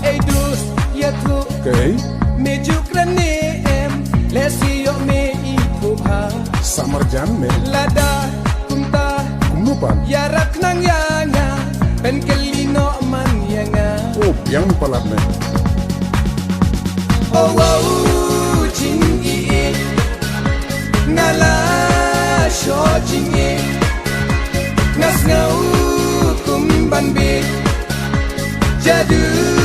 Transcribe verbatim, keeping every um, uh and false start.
Ei dost, ïathuh. Kei? Me ju kren ne em? Lehse ïoh me ithuh bha. Sa marjan me. Lada kumta, kumno pat? Ïarak nang ïa nga. Pynkylli noh man ïa nga. Oh, biang palat me. Oh wow, jingïeit. Nga la shoh jingïeit. Nga sngew kum ban bieit. Jadu.